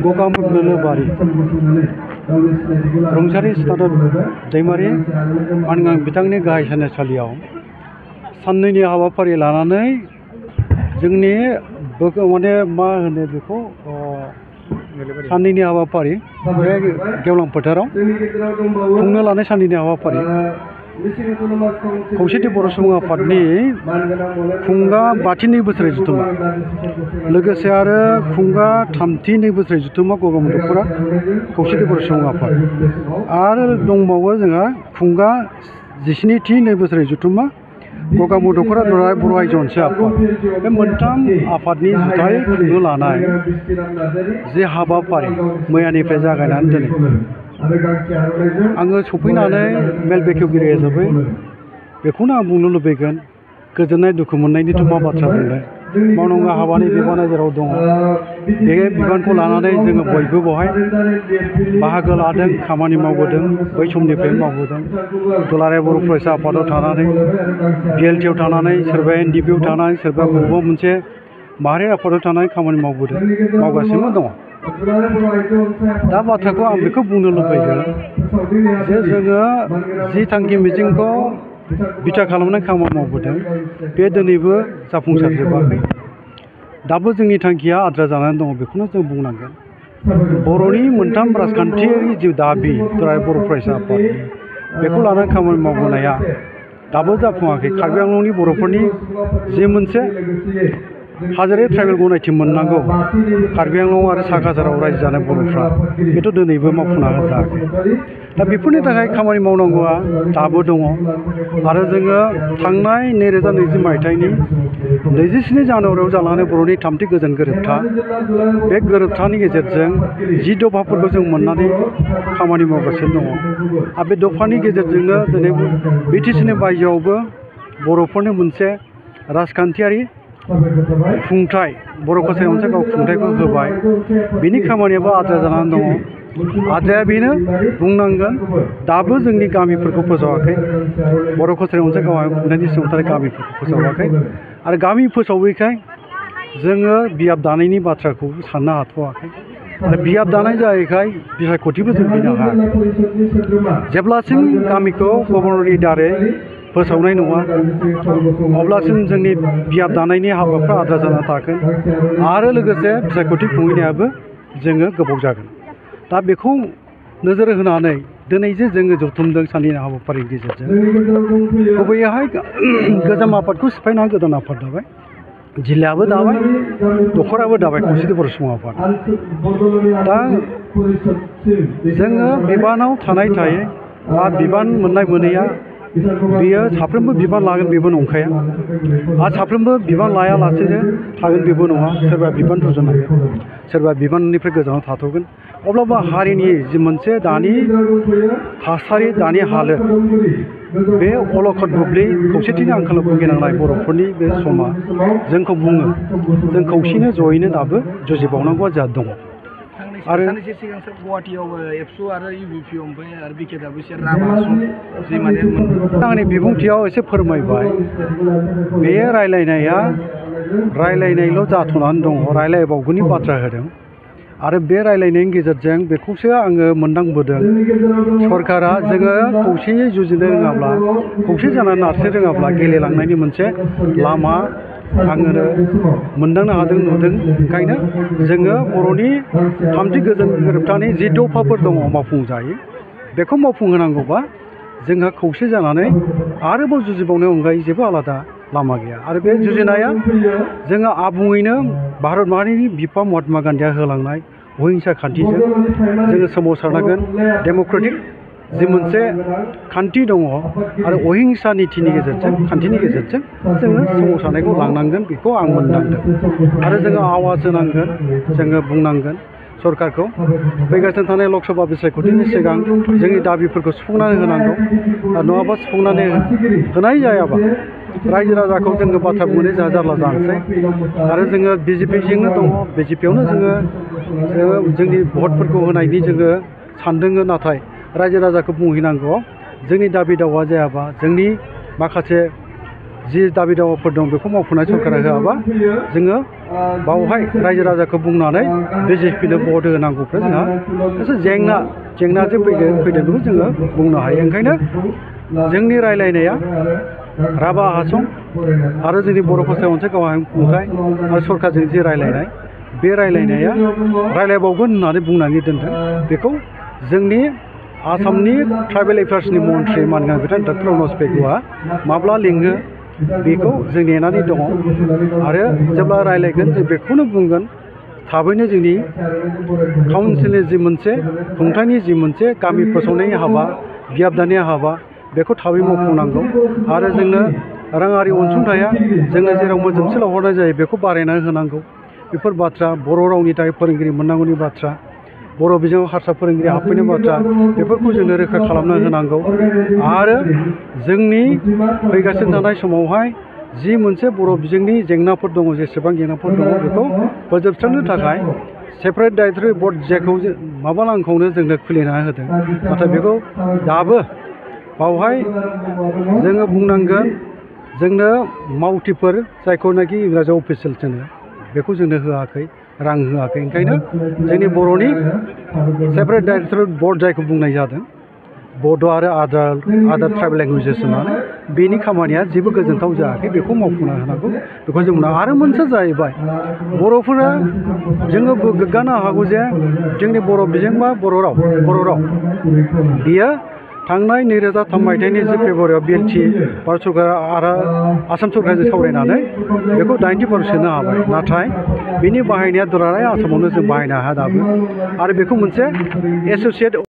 गगामुख नोलोबारि रुंसारि सिदारत दैमारि आं बिथांनि गाहाय सानसालियाव साननैनि हाबाफारि लानानै जोंनि माने मा होनो बेखौ साननैनि हाबाफारि बे गेवलां फोथाराव खुंनो लानाय साननैनि हाबाफारि खौसेथि बर' सुबुं आफादनि खुंगा 32 बोसोर जुथुमा लोगोसे आरो खुंगा 32 बोसोर जुथुमा गगामुख दख'रा खौसेथि बर' सुबुं आफाद आरो दंबावो जोंहा खुंगा 17 बोसोर जुथुमा गगामुख दख'रा दुलाराय बर' आइजो अनसाय आफाद बे मोनथाम आफादनि जुथाय खुंनो लानाय जे हाबाफारि मैयानिफ्राय जागायनानै दिनै आङो सफैनानै मेल बेखेवगिरि हिसाबै बेखौनो आं बुंनो लुबैगोन गोजोननाय दुखु मोननायनिथ' मा बाथ्रा बुंनो मावनांगौ हाबानि बिबाना जेराव दङ बे बिबानखौ लानानै जोङो बयबो बेवहाय बाहागो लादों खामानि मावबोदों बै समनिफ्राय मावबोदों दुलाराय बर' फरायसा आफादाव थानानै बिएलटिआव थानानै सोरबा एनडिपिआव थानानै सोरबा बबेबा मोनसे माहारि आफादाव थानानै खामानि मावगासिनो दङ दा बाथ्राखौ आं बेखौ बुंनो लुबैदों जे जोङो जि थांखि मिजिंखौ बिथा खालामनानै खामानि मावबोदों बे दिनैबो जाफुंसारजोबाखै दाबो जोंनि थांखिया आद्रा जानानै दङ बेखौनो जों बुंनांगोन बर'नि मोनथाम राजखान्थियारि जि दाबि दुलाराय बर' फरायसा आफादनि बेखौ लानानै खामानि मावबोनाया दाबो जाफुङाखै कार्बि आंलंनि बर'फोरनि जि मोनसे हाजारे ट्राइबेल गनायथि मोननांगौ कार्बि आंलं आरो सा काछाराव रायजो जानाय बर'फ्रा बेथ' दिनैबो मावफुंना होजायाखै दा बेफोरनि थाखाय खामानि मावनांगौआ दाबो दङ आरो जोङो थांनाय 2020 मायथाइनि 27 जानुवारियाव जालांनाय बर'नि 3थि गोजोन गोरोबथा बे गोरोबथानि गेजेरजों 10 दफाफोरखौ जों मोननानै खामानि मावगासिनो दङ आरो बे दफानि गेजेरजोंनो दिनै बिटिसिनि बायजोआवबो बर'फोरनो मोनसे राजखान्थियारि खुंथाय बर' कसारि अनसाय गाव खुंथायखौ होबाय बिनि खामानियाबो आद्रा जानानै दङ आद्राया बेनो बुंनांगोन दाबो जोंनि गामिफोरखौ फोसावाखै बर' कसारि अनसाय गाव खुंथायनि सिङाव गामिफोरखौ फोसावाखै आरो गामि फोसावैखाय जोङो बियाब दानायनि बाथ्राखौ साननो हाथ'वाखै आरो बियाब दानाय जायैखाय बिसायख'थिबो जों बिनो हायाखै जेब्लासिम गामिखौ गभर्नरनि दारै फोसावनाय नङा अब्लासिम जोंनि बियाब दानायनि हाबाफ्रा आद्रा जाना थागोन आरो लोगोसे बिसायख'थि खुंहैनायाबो जोङो गोबाव जागोन दा बेखौ नोजोर होनानै दिनै जे जोङो जथुमदों सानैनि हाबाफारिनि गेजेरजों गुबैयैहाय गोजाम आफादखौ सिफायना गोदान आफाद दाबाय जिल्लायाबो दाबाय दख'राबो दाबाय खौसेथि बर' सुबुं आफाद दा जोङो बिबानाव थानाय बिबान मोननाय मोनैया बियो साफ्रोमबो बिबान लागोन बेबो नंखाया आरो साफ्रोमबो बिबान लायालासेनो थागोन बेबो नङा सोरबा बिबान रुजुनांगोन सोरबा बिबाननिफ्राय गोजानाव थाथ'गोन अब्लाबो हारिनि जि मोनसे दानि थासारि दानि हालोद बे अलखद बुब्लि खौसेथिनि आंखालाव भुगिनांनाय बर'फोरनि बे समा जोंखौ बुङो जों खौसेनो जयैनो दाबो जुजिबावनांगौआ जोंहा दङ आरो सानैसो सिगां गुवाहाटियाव एबसु आरो इउबिपि ओमफ्राय आरो बिकेदाबो एसे रामा जि माने आंनि बिबुंथियाव एसे फोरमायबाय बे रायलायनायल' जाथ'नानै दङ रायलायबावगोननि बाथ्रा होदों आरो बे रायलायनायनि गेजेरजों बेखौसो आङो मोनदांबोदों सरकारा जोङो खौसेयै जुजिनो रोङाब्ला खौसे जानानै नारसिनो रोङाब्ला गेलेलांनायनि मोनसे लामा आङो मोनदांनो हादों नुदों ओंखायनो जोङो बर'नि 3थि गोजोन गोरोबथानि जि दफाफोर दङ मावफुंजायो बेखौ मावफुंहोनांगौबा जोंहा खौसे जानानै आरोबाव जुजिबावनो अनगायै जेबो आलादा लामा गैया आरो बे जुजिनाया जोङो आबुङैनो भारत माहारिनि बिफा महात्मा गान्धीया होलांनाय अहिंसा खान्थिजों जोङो सोमावसारनांगोन डेम'क्रेटिक जि मोनसे खान्थि दङ आरो अहिंसा नीतिनि गेजेरजों खान्थिनि गेजेरजों जोङो सोमावसारनायखौ लांनांगोन बेखौ आं मोनदांदों आरो जोङो आवाज होनांगोन जोङो बुंनांगोन सरकारखौ फैगासिनो थानाय लकसभा बिसायख'थिनि सिगां जोंनि दाबिफोरखौ सुफुंनानै होनांगौ नङाबा सुफुंनानै होनाय जायाबा रायजो राजाखौ जोङो बाथ्रा बुंनानै जोंहा जारला जानोसै आरो जोङो बिजेपिजोंनो दङ बिजेपियावनो जोङो जोंनि भटफोरखौ होनायनि जोङो सानदों नाथाय रायजो राजाखौ बुंहैनांगौ जोंनि दाबि दावा जायाबा जोंनि माखासे जि दाबि दावाफोर दं बेखौ मावफुंनाय सरकारा होआबा जोङो बावहाय रायजो राजाखौ बुंनानै BJP नो भट होनांगौफ्रा जोंहा एसे जेंना जे फैदों बेखौ जोङो बुंनो हायो। ओंखायनो जोंनि रायलायनाया राभा हासं आरो जोंनि बर' भाषा मोनसे गावहाय खुंथाय आरो सरकारजों जि रायलायनाय बे रायलायनाया रायलायबावगोन होननानै बुंनानै दोनदों। बेखौ जोंनि आसामनि ट्राइबेल एफेयार्सनि मन्थ्रि मानगोनां बिथां डक्टर अनस पेगुआ माब्ला लिङो बेखौ जों नेनानै दङ आरो जेब्ला रायलायगोन जों बेखौनो बुंगोन थाबैनो जोंनि काउन्सिलनि जि मोनसे खुंथायनि जि मोनसे गामि फोसावनायनि हाबा बियाबदानि हाबा बेखौ थाबै मावफुंनांगौ आरो जोंनो राङारि अनसुंथाया जोङो जेराव मोजोमसे हरनाय जायो बेखौ बारायनानै होनांगौ। बेफोर बाथ्रा बर' रावनि थाखाय फोरोंगिरि मोननांगौनि बाथ्रा बर' बिजोङाव हारसा फोरोंगिरि हाबफैनाय बाथ्रा बेफोरखौ जोंनो रोखा खालामना होनांगौ आरो जोंनि फैगासिनो थानाय समावहाय जि मोनसे बर' बिजोंनि जेंनाफोर दङ जेसेबां जेंनाफोर दङ बेखौ फोजोबस्रांनो थाखाय सेपारेट डाइरेक्टरि बर्ड जेखौ माबानांगौनो जोंनो खुलिना होदों नाथाय बेखौ दाबो बावहाय जोङो बुंनांगोन जोंनो मावथिफोर जायखौनाखि इंराजियाव अफिसियेल्स होनो बेखौ जोंनो होआखै रां होआखै। ओंखायनो जोंनि बर'नि सेपारेट डाइरेक्टरि बर्ड जायखौ बुंनाय जादों बड' आरो आदार ट्राइबेल लेंगुवेजेस होननानै बेनि खामानिया जेबो गोजोनथाव जायाखै बेखौ मावफुंना होनांगौ बेखौ जों बुंनांगौ। आरो मोनसे जाहैबाय बर'फोरा जोङो गोग्गानो हागौ जे जोंनि बर' बिजों बा बर' राव बियो थांनाय 2003 मायथाइनि 10 फेब्रुवारियाव BLT भारत सरकारा आरो आसाम सरकारजों सावरायनानै बेखौ 90% सोनो हाबाय नाथाय बिनि बाहायनाया दुलाराय आसामावनो जों बाहायनो हाया दाबो आरो बेखौ मोनसे एस'सियेट